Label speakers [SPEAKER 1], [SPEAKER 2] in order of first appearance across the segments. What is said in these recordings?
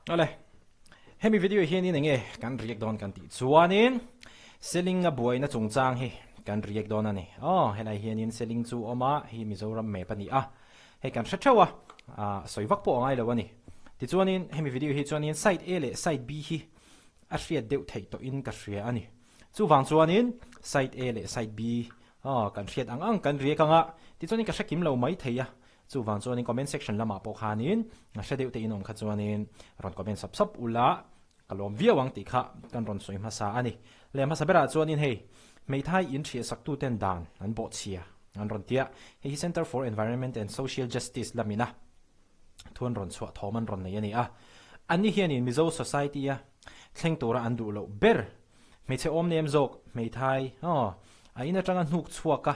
[SPEAKER 1] Awle, hemi video hianin enge kan react dawn kan tih chuanin Seling a buaina chungchang hi kan react dawn a ni. Aw, helai hianin Seling chu awm a, hei Mizoram map a ni a, hei kan hre theuh a, ah sawi vak pawh a ngai lo a ni. Tichuanin hemi video hi chuanin side A leh side B hi a hriat deuh theih tawhin ka hria a ni. Chuvang chuanin side A leh side B aw kan hriat ang ang kan react ang a, tichuanin ka hre kim lo mai thei a, Chuvang chuanin comment section lamah pawh khanin hre deuh te in awm kha chuanin rawn comment sap sap ula ka lawm viau ang tih kha kan rawn sawi hmasa a ni. Leh hmasa berah chuanin hei hmeithai in hriahsak tuten dan an bawhchhia an rawn tia, hei hi Centre for Environment and Social Justice lamina thu an rawn chhuah thawm an rawn nei a ni a. Anni hianin Mizo society a thleng tura an duh loh ber hmeichhe awm nem zawk hmeithai aw a in atanga hnuk chhuak a,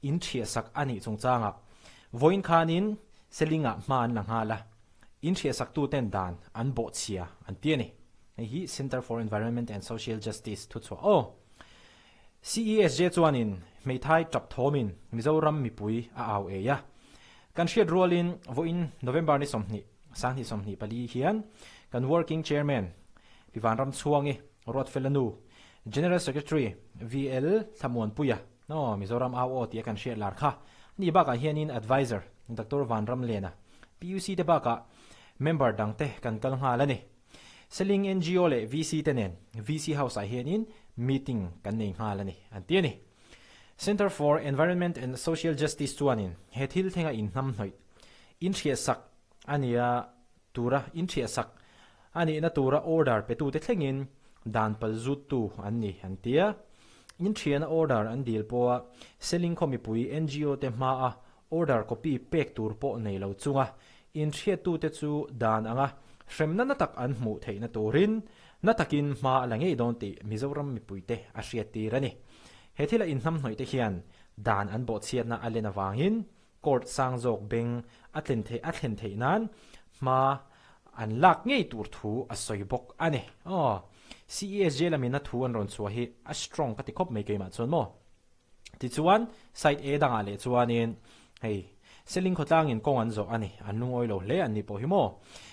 [SPEAKER 1] in ṭhiahsak a nih chungchangah vawiin khanin Selingah hma an la nghal a, in ṭhiahsaktuten dan an bawhchhia an ti a ni. Hei hi Centre for Environment and Social Justice thuchhuah aw. CESJ chuanin hmeithai ṭap thawmin Mizoram mipui a au ei a. Kan hriat rualin vawiin November ni 20, 2024 hian kan Working Chairman Pi Vanramchhuangi Ruatfela nu, General Secretary VL Thlamuanpuia, Aw, Mizoram au aw tia kan hriat lar kha. Ani bakah hianin Adviser Doctor Vanramlena, PUC te bakah member dangte kan kal nghal a ni. Seling NGO leh VC te nen VC House ah hianin meeting kan nei nghal a ni, an ti a ni. Centre for Environment and Social Justice chuanin he thil thlenga inhnamhnawih, inhriatsak a nia tura inhriatsak A nihna tura order petute thlengin dan pal zuttu an ni, an ti a. Inthiana order an dil pawha Seling khaw mipui NGO te hmaa order copy pek tur pawh nei lo chunga inhriattute chu dan anga hremna na tak an hmuh theihna turin na takin hma a la ngei dawn tih Mizoram mipuite a hriattir a ni. He thila inhnamhnawihte hian dan an bawhchhiatna a len avangin Court sang zawk beng a tlen theih a thlen theih nan hma an lak ngei tur thu a sawi bawk a ni. Aw, CESJ lamin a thu an rawn chhuah hi a strong ka ti khawp mai keimah chuan maw. Tichuan, side A dangah leh chuanin hei Seling khawtlangin kawng an zawh a ni, an lungawi lo hle an ni pawh hi maw.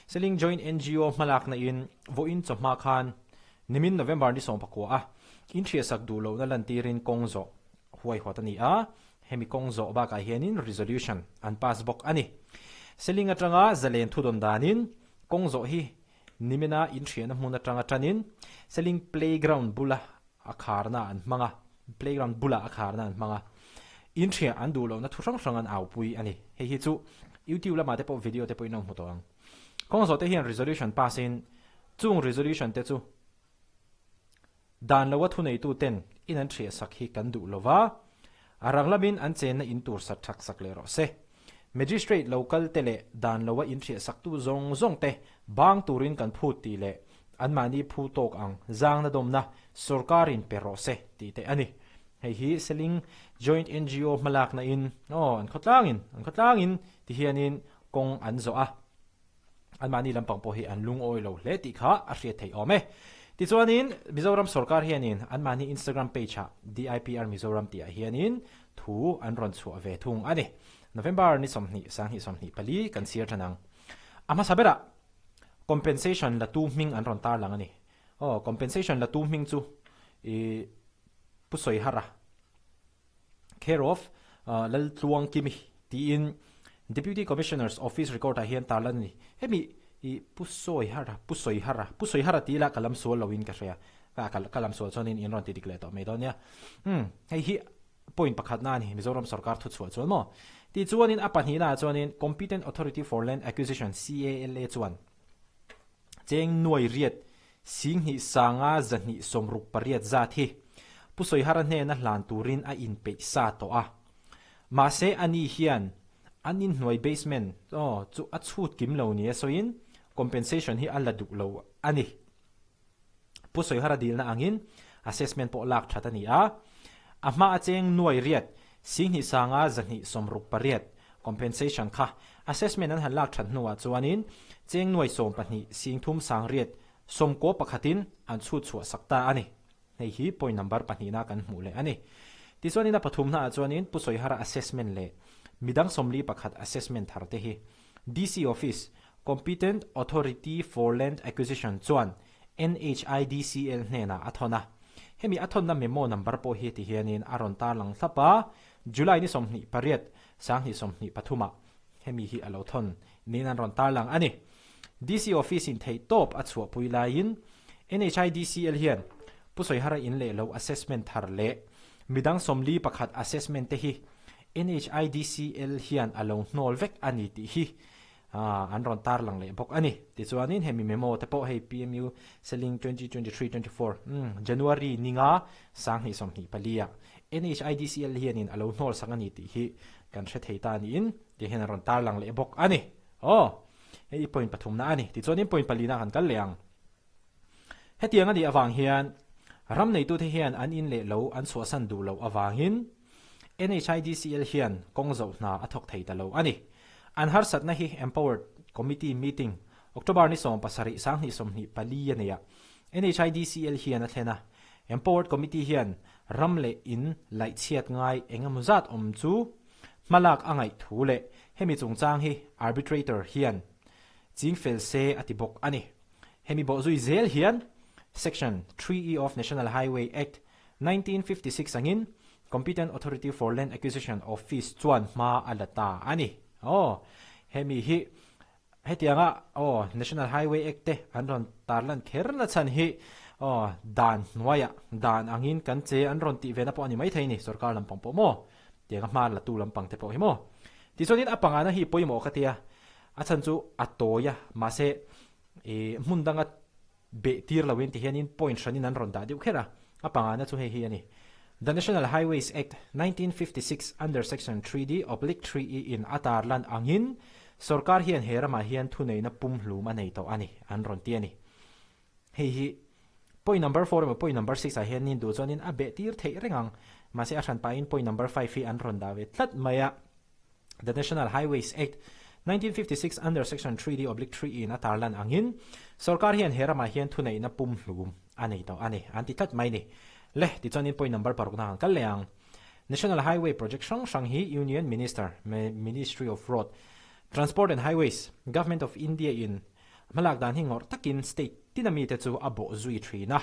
[SPEAKER 1] Seling Joint NGO hmalakna in vawiin chawhma khan nimin November ni 14 a inhriatsak duh lohna lantirin kawng zawh huaihawt a ni a, Hemi kawng zawh bakah hianin resolution an pass bawk a ni. Seling atanga zalen thudawn danin kawng zawh hi nimina inhriatna hmun atanga tanin Seling playground bula a kharna an hmang a, playground bula a kharna an hmang a, inhriah an duh lohna thu hrang hrang an aupui a ni. Hei hi chu YouTube lamah te pawh video te pawhin a hmu tawh ang. Kawng zawh te hian resolution pass in chung resolution te chu Dan loa thuneituten in an ṭhiahsak hi kan duh lo va, a rang lamin an chenna in tur sat ṭhak sak leh rawh se. Magistrate lo kal te leh dan loa in ṭhiahsaktu zawng zawng te bang turin kan phut tih leh anmahni phu tawk ang zangna dawmna sawrkarin pe rawh se tih te a ni. Hei hi Seling Joint NGO hmalakna in aw an khawtlangin an khawtlangin ti hianin kawng an zawh a. Anmahni lampang pawh hi an lungawi lo hle tih kha a hriat theih awm e. Tichuanin Mizoram sorkar hianin anmahni Instagram page-ah DIPR Mizoram tihah hianin thu an rawn chhuah ve thung a ni. November ni 20, 2024 kan chhiar tan ang. A hmasa berah compensation latu hming an rawn tarlang a ni. Aw, compensation latu hming chu i Pu Sawihara. Care of Laltluangkimi tiin Deputy Commissioner's Office record ah hian tarlan a ni. Hemi i Pu Sawihara, Pu Sawihara, Pu Sawihara tih ila ka lam sual loin ka hria. Ka ka lam sual chuanin in rawn ti dik leh tawh mai dawn nia. Umm, hei hi point pakhatna a ni, Mizoram sorkar thuchhuah chuan maw? Tichuanin a pahnihnaah chuanin Competent Authority for Land Acquisition, CALA, chuan Cheng nuai riat 20 sanga 268 zat hi Pu Sawihara hnena hlan turin a inpeih sa tawh a. Mahse ani hian an inhnuai basement aw chu a chhut kim lo nia sawiin compensation hi a la duh lo a ni. Pu Sawihara dilna angin assessment pawh lak that a ni a. A hma a cheng nuai riat 20 sanga 268 compensation kha assessment an han lak that hnuah chuanin cheng nuai 12 singthum sang riat sawmkaw pakhatin an chhut chhuah sak ta a ni. Hei hi point number pahnihna kan hmuh leh a ni. Tichuanin a pathumnaah chuanin Pu Sawihara assessment leh midang 41 assessment thar te hi DC Office. Competent Authority for Land Acquisition chuan NHIDCL hnenah a thawn a. Hemi a thawnna memo number pawh hi ti hianin a rawn tarlang thlap a, July ni 28, 2023 ah hemi hi a lo thawn niin an rawn tarlang a ni. DC Office in theihtawp a chhuahpui laiin NHIDCL hian Pu Sawihara in leh lo assessment thar leh midang 41 assessment te hi NHIDCL hian a lo hnawl vek a ni tih hi an rawn tarlang leh bawk a ni. Tichuanin hemi memo te pawh hei PMU Selling 2023 24 January ninga 2024 ah NHIDCL hianin a lo hnawl sak a ni tih hi kan hre thei ta niin tih hian an rawn tarlang leh bawk a ni. Aw, hei i point pathumna a ni. Tichuanin point palina kan kal leh ang. Hetiang a nih avang hian ram neitute hian an in leh lo an chhuahsan duh loh avangin NHIDCL hian kawng zoh hna a thawk thei ta lo a ni. An harsatna hi Empowered Committee meeting October ni 17 2024 a nei a, NHIDCL hian a thlen a. Empowered Committee hian ram leh in laihchhiat ngai engemaw zat awm chu hmalak a ngaih thu leh hemi chungchang hi Arbitrator hian ching fel se a ti bawk a ni. Hemi bawhzui zel hian Section 3E of National Highway Act, 1956 angin Competent Authority for Land Acquisition Office chuan hma a la ta a ni. Aw, hemi hi hetianga aw National Highway Act te an rawn tarlan kher na chhan hi aw dan hnuaiah dan angin kan che an rawn tih ve na pawh a ni maithei ni sorkar lampang pawh maw tianga hma la tu lampang te pawh hi maw. Tichuanin a pangana hi pawimawh ka tia a chhan chu a tawi a mahse ih hmun danga Beh tir loin ti hianin point hranin an rawn dah deuh kher a, a pangana chu hei hi a ni. The National Highways Act, 1956 under Section 3D oblique 3E in a tarlan angin sorkar hian he ramah hian thuneihna pumhlum a nei tawh a ni, an rawn ti a ni. Hei hi point number four emaw point number six ah hianin duh chuanin a beh tir theih reng ang, mahse a hran pahin point number five hi an rawn dah ve tlat mai a. The National Highways Act, 1956 under Section 3D oblique 3 in a tarlan angin sorkar hian he ramah hian thuneihna pumhlum a nei tawh a ni, an ti tlat mai ni. Le, tichuanin point number parukna han kal leh ang. National Highway Project hrang hrang hi Union Minister, Ministry of Road, Transport and Highways, Government of India in hmalak dan hi ngawrh takin state tina mite chu a bawh zui thin a.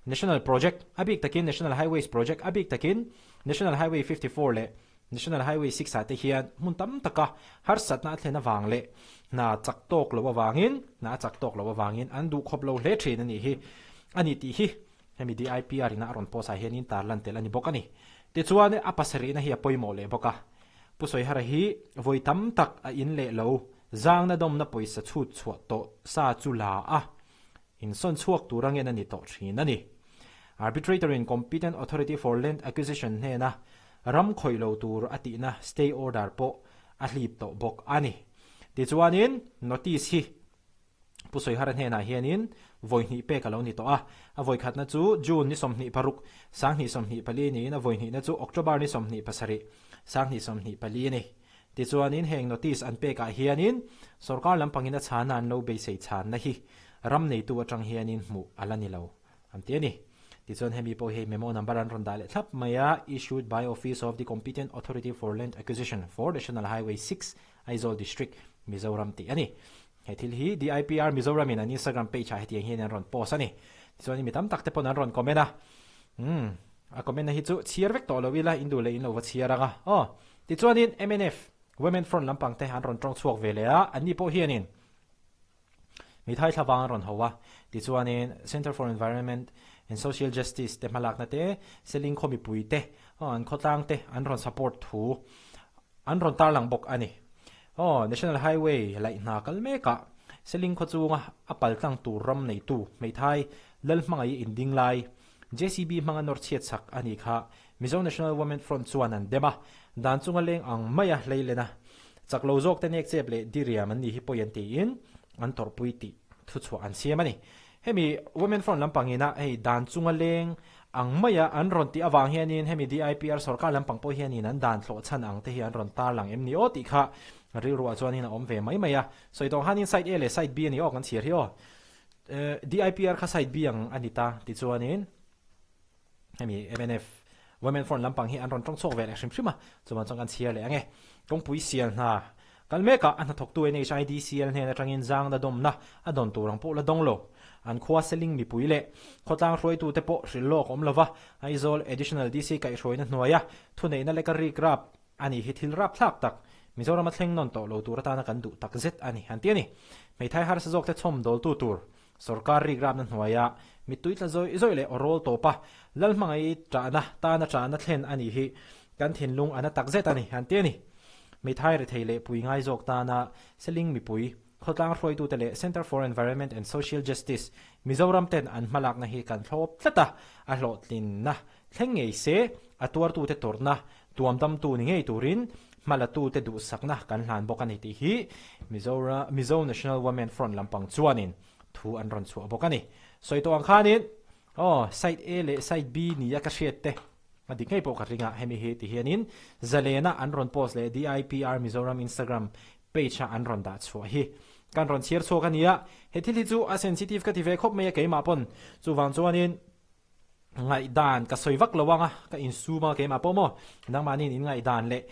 [SPEAKER 1] National Project, a bik takin National Highways Project, a bik takin National Highway 54 leh National Highway 6 ah te hian hmun tam taka harsatna a thlen avang leh hna chak tawk lo avangin hna a chak tawk lo avangin an duh khawp lo hle thin a nih hi a ni tih hi hemi DIPR ina a rawn post ah hianin tarlan tel a ni bawk a ni. Tichuan a pasarihna hi a pawimawh leh bawk a, Pu Sawihara hi vawi tam tak a in leh lo zangna dawmna pawisa chhut chhuah tawh sa chu la a, Insawn chhuak tur angin a ni tawh thin a ni. Arbitrator in Competent Authority for Land Acquisition hnena ram khawih lo tur a tihna stay order pawh a hlip tawh bawk a ni. Tichuanin notice hi Pu Sawihara hnenah hianin vawi hnih pek a lo ni tawh a. A vawi khatna chu June ni 26, 2024 niin a vawi hnihna chu October ni 27, 2024 a ni. Tichuanin heng notice an pekah hianin sorkar lampangin a chhana an lo beisei chhanna hi ram neitu atang hianin hmuh a la ni lo an ti a ni. Tichuan hemi pawh hi memo number an rawn dah leh thlap mai a, Issued by Office of the Competent Authority for Land Acquisition for National Highway 6, Aizawl District, Mizoram tih a ni. He thil hi DIPR Mizoram in an Instagram page ah hetiang hian an rawn post a ni. Tichuan mi tam tak te pawn an rawn comment a. Umm, a comment na hi chu chhiar vek tawh lo ila, in duh leh in lo va chhiar ang a. Aw, tichuanin mnf Women Front lampang te an rawn tawng chhuak ve leh a, anni pawh hianin Mithai thlavang an rawn ho a. Tichuanin Centre for Environment and Social Justice te hmalakna te, Seling khaw mipui te, an khawtlang te an rawn support thu an rawn tarlang bawk a ni. Aw, National Highway laih hna kal mekah Seling khaw chunga a paltlang tur ram neitu hmeithai Lalhmangaih inding lai JCB hmanga nawr chhiat chak a nih kha Mizo National Women Front chuan an dem a, dan chunga leng ang maia hleilen a, chak lo zawk te nek chep leh diriam an nih hi pawi an tiin an tawrhpui tih thuchhuah an siam a ni. Hemi Women Front lampang ina hei dan chunga leng ang maia an rawn tih avang hianin hemi DIPR sorkar lampang pawh hianin an dan thlawh chhan ang te hi an rawn tarlang em ni aw tih kha rilruah chuanin a awm ve mai mai a. Sawi tawh khanin side A leh side B a ni aw kan chhiar hi aw. DIPR kha side B ang a ni ta tichuanin hemi mnf Women Front lampang hi an rawn tawng chhuak ve leh hrim hrim a, chuvan chuan kan chhiar leh ang e. Kawngpui sial hna. Kal mekah a hnathawktu NHIDCL hnen atangin zangna dawmna a dawn tur ang pawh la dawng lo. An khua seling mipui leh khawtlang hruaitute pawh hrilh lawk awm lova Aizawl Additional DC kaihhruaina hnuaia thuneihna leka rik rap a nih hi thil rapthlak tak Mizorama thleng nawn tawh lo tur atana kan duh tak zet a ni an ti a ni. Hmeithai harsa zawkte chhawm dawltu tur Sorkar rik rapna hnuaia mittui tla zawih zawih leh awrawl tawpa Lalhmangaih ṭahna tana ṭahna thlen a nih hi kan thinlung a na tak zet a ni an ti a ni. Hmeithai rethei leh pui ngai zawk tana Seling mipui, khawtlang hruaitute leh Centre for Environment and Social Justice, Mizoram ten an hmalakna hi kan thlawp tlat a, a hlawhtlinna thleng ngei se, a tuartute tawrhna tuamdamtu ni ngei turin hmalatute duhsakna kan hlan bawk a ni tih hi Mizo National Women Front lampang chuanin thu an rawn chhuah bawk a ni. Sawi tawh ang khanin aw side A leh side B nia ka hriat te a dik ngei pawh ka ring a, hemi hi ti hianin Zalena an rawn post leh DIPR Mizoram Instagram page a an rawn dah chhuah hi kan rawn chhiar chhuak a nia. He thil hi chu a sensitive ka ti ve khawp mai a keimah pawn chuvang chuanin Ngaihdan ka sawi vak lo ang a, ka insum a keimah pawh maw? Nangmahniin in ngaihdan leh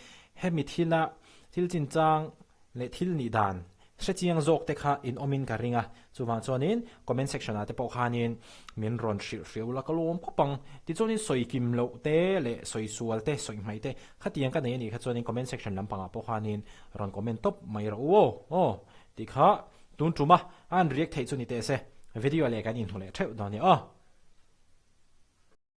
[SPEAKER 1] hemi thila thil chinchang leh thil nih dan hrechiang zawk te kha in awmin ka ring a, chuvang chuanin comment section ah te pawh khanin min rawn hrilh hriau la ka lawm khawp ang. Tichuanin sawi kim loh te leh sawi sual te, sawi hmaih te khatiang ka nei a nih kha chuanin comment section lampangah pawh khanin rawn comment tawp mai rawh u aw aw tih kha tun tum a, a an react theih chu ni teh se video leh kan inhmu leh theuh dawn nia aw.